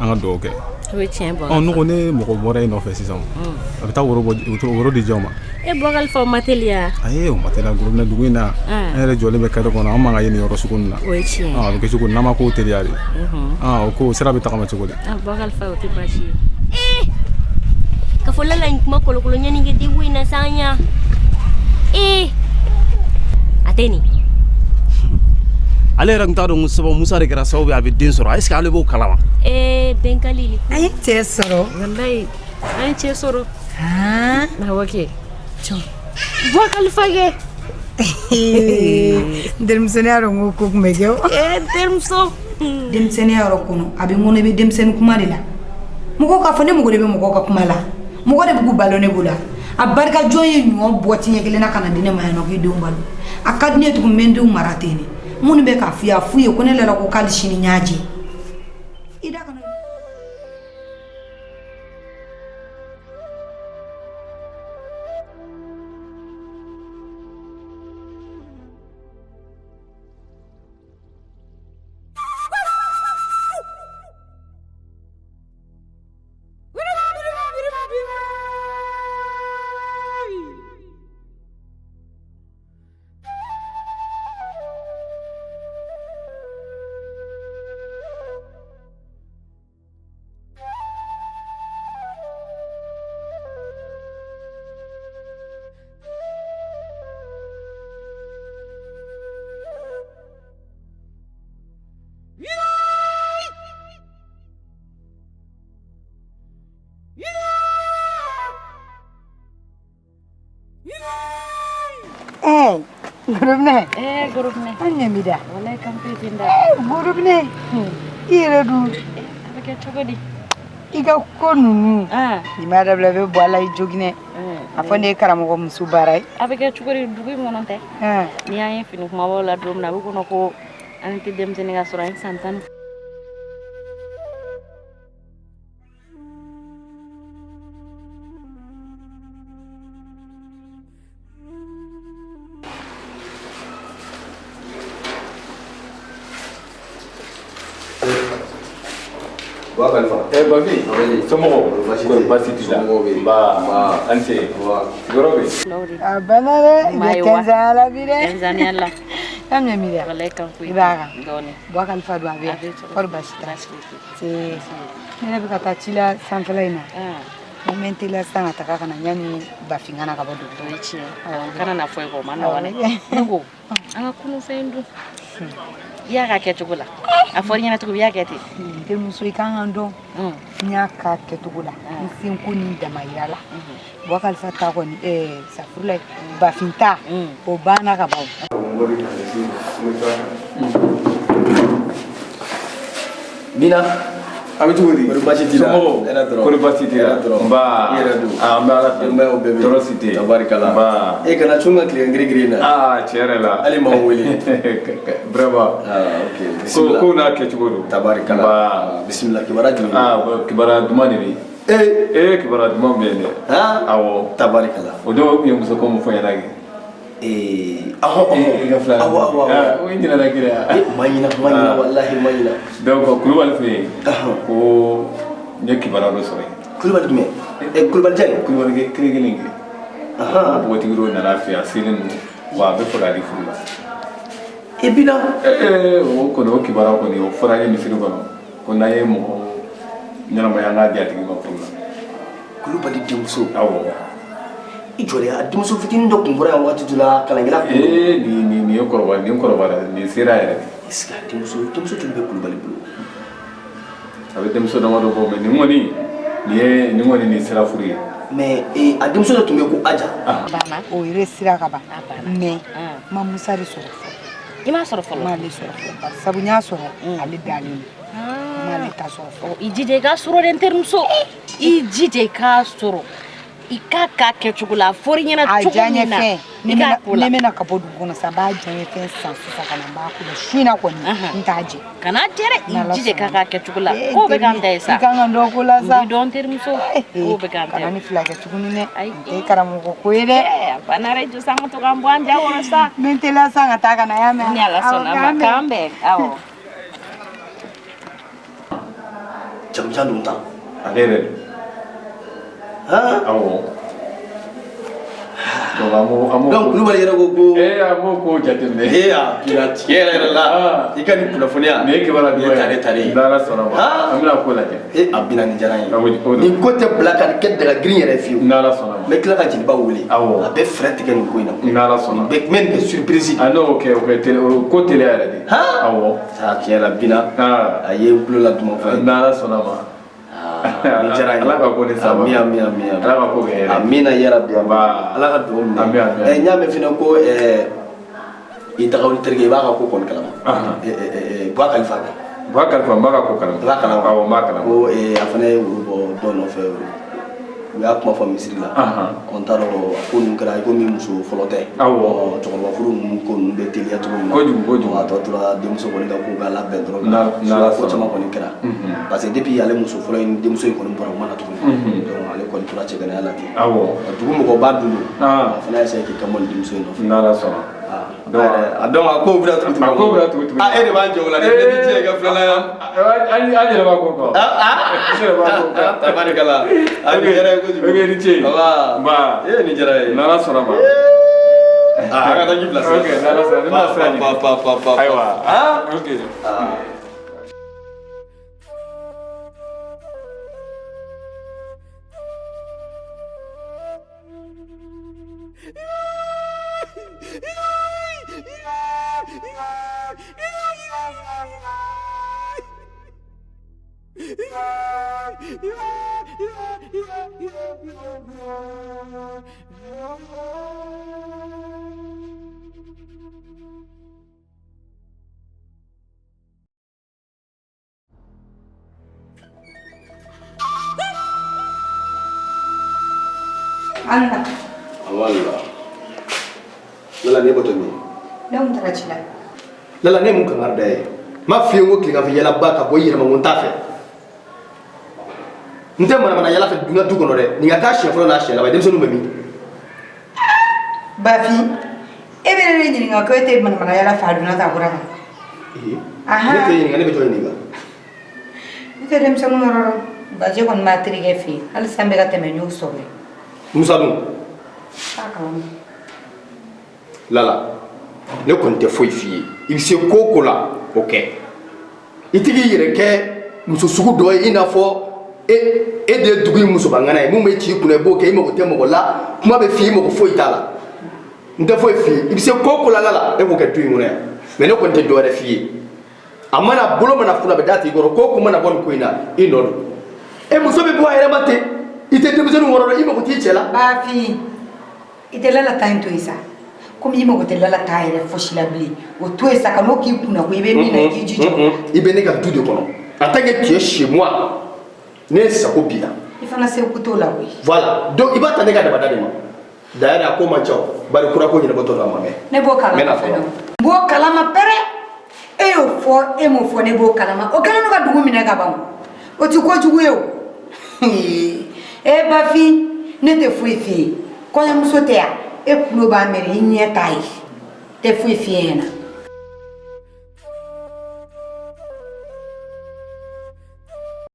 An ka dugawu kɛ. O ye tiɲɛ bɔ. Ɔ, ne ko ne mɔgɔ bɔra e nɔfɛ sisan, a bɛ taa woro bɔ, woro di jɔn ma? E Bɔkalifa, o ma teliya. Ayi, o ma teliya gorobinɛ dugu in na. An yɛrɛ jɔlen bɛ carré kɔnɔ, an man ka ye nin yɔrɔ sugu nin na. O ye tiɲɛ ye. A bɛ kɛ cogo di n'an ma kow teliya de? O ko sira bɛ tagama cogo di? A Bɔkalifa, o tɛ baasi ye. Ee, ka fɔ lala nin kuma kolokolo ɲani kɛ degun in na sa ɲa. Ee, a tɛ nin. Ale yɛrɛ tun t'a dɔn ko sababu Musa de kɛra sababu ye a bɛ den sɔrɔ. Est ce que ale b'o kalama? Ee, Bɛnkali. An ye cɛ sɔrɔ. Walayi, an ye cɛ sɔrɔ. Han? Awɔ kɛ. Bɔkalifa kɛ. N denmisɛnninya dɔn ko ko tun bɛ kɛ o. Ee, n terimuso. Denmisɛnninya yɔrɔ kɔnɔ, a bɛ n kɔnɔ i bɛ denmisɛnnin kuma de la. Mɔgɔw k'a fɔ ne mago de bɛ mɔgɔw ka kuma la. Mɔgɔ de bɛ k'u balo ne bolo. A barika jɔn ye ɲɔ bɔ tiɲɛ kelen na ka na di ne ma yan nɔ k'i denw balo. A ka di ne ye tugun, n bɛ n denw mara ten de. Minnu bɛ k'a f'i ye, a f'u ye ko ne Lala ko k'ale sini n y'a jɛ. I da kana. Eh, Gorobinɛ. Eh, Gorobinɛ. An ɲɛ b'i da. Walayi, kan tɛ ten da. Eh, Gorobinɛ. I yɛrɛ dun. A bɛ kɛ cogo di? I ka ko ninnu. N'i m'a dabila i bɛ bɔ a la i joginɛ. A fɔ ne ye karamɔgɔ muso baara ye. A bɛ kɛ cogo di dugu in kɔnɔ tɛ? N'i y'an ye fini kumabaw la don min na, a bɛ kɔnɔ ko an tɛ denmisɛnnin ka sɔrɔ an ye san 10. Ba Kalifa. Eh Bafi. Somɔgɔw? Kɔri baasi t'i la? Nba, a ni ce. Sigiyɔrɔ bɛ yen? A banna dɛ. I bɛ kɛnzanya la bi dɛ. Kɛnzanya la. An ɲɛ b'i da. Walayi, kan foyi. I b'a kan. Dɔɔni. Bɔ Kalifa don a bɛ yan. Kɔri baasi t'a la. Se ne yɛrɛ bɛ ka taa ci la sanfɛla in na. N bɛ n teliya sisan ka taga ka na yanni Bafin ka na ka bɔ dugu. O ye tiɲɛ ye. Kana na fɔ i kɔ, o ma nɔgɔn dɛ. Ne ko an ka kunun fɛn in dun. I y'a k'a kɛcogo la. A fɔr'i ɲɛna cogo min, i y'a kɛ ten. N terimuso, i kan ka n dɔn. N y'a k'a kɛcogo la. N senko ni damayira la. Bɔ Kalifa ta kɔni, ɛɛ safurulayi, Bafin ta, o banna ka ban. Bina. A bɛ cogo di? Kɔri baasi t'i la? Somɔgɔw? Hɛrɛ dɔrɔn. Kɔri baasi t'i la? Hɛrɛ dɔrɔn. Nba. I yɛrɛ dun? An bɛ Ala fo. Denbayaw bɛɛ bɛ yen. Tɔɔrɔ si tɛ yen. Tabarikala. Nba. E kana cun ka tilen girin-girin na. Aa, tiɲɛ yɛrɛ la. Hali m'aw wele. Vraiment. Ah, ok. Ko Bisimila. kow n'a kɛcogo don. Tabarikala. Nba. Bisimila, kibaruya jumɛn? Aa, bon, kibaruya duman de bɛ yen. Ee. Ee, kibaruya duman bɛ yen dɛ. Han? Awɔ. Tabarikala. O don o tun ye muso ko min fɔ n ɲɛna kɛ. Ee, awɔ awɔ. I ka filanan. Awɔ awɔ awɔ. Aa, o ɲinɛna kɛ Eh, ma ɲina, ma ɲina, walahi ma ɲina. Donc Kulubali fɛ yen. Ko n ye kibaruya dɔ sɔrɔ yen. Kulubali jumɛn? Eh, Kulubali jɛ? Kulubali kelen kelen kɛ. Npogotigi dɔ nana a fɛ yen, a selen don wa a bɛ fɛ k'a di furu la. I bina. Ee, o kɔni, o kibaruya kɔni, o fɔra an ye misiri kɔnɔ ko n'an ye mɔgɔ ɲɛnamaya, an k'a di a tigi ma furu la. Kulubali denmuso. Awɔ. I jɔlen, a denmuso fitinin dɔ tun bɔra yan waati dɔ la, kalankɛla kun don. Ee, nin ye kɔrɔba, nin kɔrɔbayara, nin sera yɛrɛ de. Est ce que a denmuso joli bɛ Kulubali bolo? A bɛ denmuso damadɔ bɔ, mais nin kɔni, nin ye nin kɔni, nin sera furu ye. Mais ee, a denmuso dɔ tun bɛ yen ko Aja. O yɛrɛ sira ka ban. Mais n ma Musa de sɔrɔ fɔlɔ. I m'a sɔrɔ fɔlɔ? N m'ale sɔrɔ fɔlɔ. Bari sabu n y'a sɔrɔ, ale dalen don. N m'ale ta sɔrɔ fɔlɔ. I jija i k'a sɔrɔ dɛ, n terimuso. I jija i k'a sɔrɔ. I k'a k'a kɛcogo la, a fɔr'i ɲɛna A cogo min na. diyaɲɛ fɛn. I k'a k'o la. Ne bɛna ka bɔ dugu kɔnɔ sisan, n b'a diyaɲɛ fɛn san sisan ka na, n b'a ko la. Su in na kɔni, n t'a jɛ. Kana jɛ dɛ, i jija i k'a k'a kɛcogo la. Eh, Kow bɛ k'an ta ye sa. I kan ka dɔn ko la sa. N b'i dɔn, n terimuso. Kow bɛ k'an ta ye. Kana ni fila kɛ tuguni dɛ. Nin tɛ karamɔgɔ ko ye dɛ. A banna dɛ, jɔ sa, an ka to k'an bɔ an ja kɔrɔ sa. N bɛ n teliya sisan ka taa ka na, y'a mɛn? Ni Ala sɔnna a ma, k'an bɛn. Awɔ. Jamujan dun tan. Ale yɛrɛ don. Han? Awɔ. Donc an b'o an b'o. Donc Kulubali yɛrɛ ko ko. Ee an b'o ko jateminɛ. Ee a bina tiɲɛ yɛrɛ yɛrɛ la. I ka nin kunnafoniya. Nin ye kibaruya duman ye. Nin ye tare tare ye. N'Ala sɔnna ma. An bɛna ko lajɛ. Ee a bina nin diyara n ye. Awɔ. Nin ko tɛ bila ka nin kɛ daga girin yɛrɛ fiyewu. N'Ala sɔnna ma. N bɛ tila ka jeliba wele. Awɔ. A bɛ fɛɛrɛ tigɛ nin ko in na. N'Ala sɔnna. Nin bɛ n bɛ nin kɛ surprise. A n'o kɛ o kɛ teli o ko teliya yɛrɛ de. Awɔ. Aa tiɲɛ la bina. A ye n tulo la duman fɔ. N'Ala sɔnna ma. Nin diyara n ye. Ala ka ko ni sababa. Ami ami ami. Ala ka ko kɛ hɛrɛ. Amina yarabi. Ala ka dugawu minɛ. Ami ami. Ɛ n y'a mɛn fana ko i tagawuli terikɛ i b'a ka ko kɔni kalama. Buwa Kalifa. Buwa Kalifa n b'a ka ko kalama. I b'a kalama. Awɔ n b'a kalama. Ko a fana ye woro bɔ dɔ nɔfɛ u y'a kuma fɔ misiri la. N t'a dɔn a ko ninnu kɛra i komi muso fɔlɔ tɛ. Awɔ. Cɛkɔrɔba furu ninnu ko ninnu bɛ teliya cogo min na. Kojugu kojugu. A tɔ tora denmuso kɔni ka ko ka labɛn dɔrɔn. N'Ala ko sɔnna. caman kɔni kɛra. Parce que depuis ale muso fɔlɔ in denmuso in kɔni bɔra u ma na tuguni. Donc ale kɔni tora cɛganaya la ten. Awɔ. Dugu mɔgɔba dun don. A fana y'a essayé k'i kan bɔ nin denmuso in nɔfɛ. N'Ala sɔnna. Donc a donc a kow bɛna tugu tugu. A kow bɛna tugu tugu. Ah e de b'an jɔ o la dɛ. Ne ni cɛ ka filanan yan. An yɛrɛ b'a ko kan. An yɛrɛ b'a ko kan. Tabarikala. A nin diyara n ye kojugu. Ok ni ce. Nba. Nba. Ee nin diyara n ye. N'Ala sɔnna ma. Aa an ka taa ji bila sira. Ok n'Ala sɔnna ne bɛna sira ɲini. Pa pa pa pa. Ayiwa. Ah. Ok. Anna. Wala. Lala ne bɔtɔ min? Ne kun taara ci la. Lala ne mun kangari da ye? N m'a f'i ye n ko tileganfɛ yalaba ka bɔ i yɛrɛ ma n ko n t'a fɛ. N tɛ manamana yala fɛ n ka du kɔnɔ dɛ. Nin ka k'a siɲɛ fɔlɔ n'a siɲɛ laban ye. Denmisɛnninw bɛ min? Bafin, e bɛ ne de ɲininka ko e tɛ manamana yala fɛ a donna tan a bɔra tan. Ne tɛ ɲininka, ne bɛ jɔn ɲininka? Ne tɛ denmisɛnninw yɔrɔ dɔn. Baje kɔni b'a terikɛ fɛ yen. Hali sisan n bɛ ka tɛmɛ n y'o sɔrɔ yen. Musa dun? T'a kalama. Lala, ne kɔni tɛ foyi f'i ye. I bɛ se ko o ko la, o kɛ. I tɛ k'i yɛrɛ kɛ muso sugu dɔ ye i n'a fɔ e de ye dugu in musobaŋana ye. Mun bɛ ci i kunna i b'o kɛ, i mago tɛ mɔgɔ la, kuma bɛ f'i ye i mago foyi t'a la. N tɛ foyi f'i ye. I bɛ se ko o ko la Lala, e b'o kɛ du in kɔnɔ yan. Mais ne kɔni tɛ dɔ wɛrɛ f'i ye. A mana bolo mana funu a bɛ d'a tigi kɔrɔ. Ko o ko mana bɔ nin ko in na, i nɔ don. E muso bɛ bɔ a yɛrɛ ma ten. I tɛ denmisɛnninw wɔrɔ dɔn, i mago t'i cɛ la. Bafin, i tɛ Lala ta in to yen sa. Komi i mago tɛ Lala ta yɛrɛ fosi la bilen, o to yen sa ka n'o k'i kunna ko i bɛ min na i k'i jija. I bɛ ne ka du de kɔnɔ. En tant que tu es chez moi, ne sago b'i la. I fana seko t'o la koyi. Voilà. Donc i b'a ta ne ka dabada de ma. D'ailleurs a ko man ca o. Bari kura ko ɲɛnabɔtɔ don a ma mɛn. Ne b'o kalama. N bɛ na fɔlɔ. N b'o kalama pɛrɛ. E y'o fɔ e m'o fɔ ne b'o kalama. O kɛlen don ka dugu minɛ ka ban o. O ti kojugu ye o. E Bafin, ne tɛ foyi f'i ye. Kɔɲɔmuso tɛ yan. E tulo b'a mɛn i ɲɛ t'a ye. Tɛ foyi f'i ɲɛna.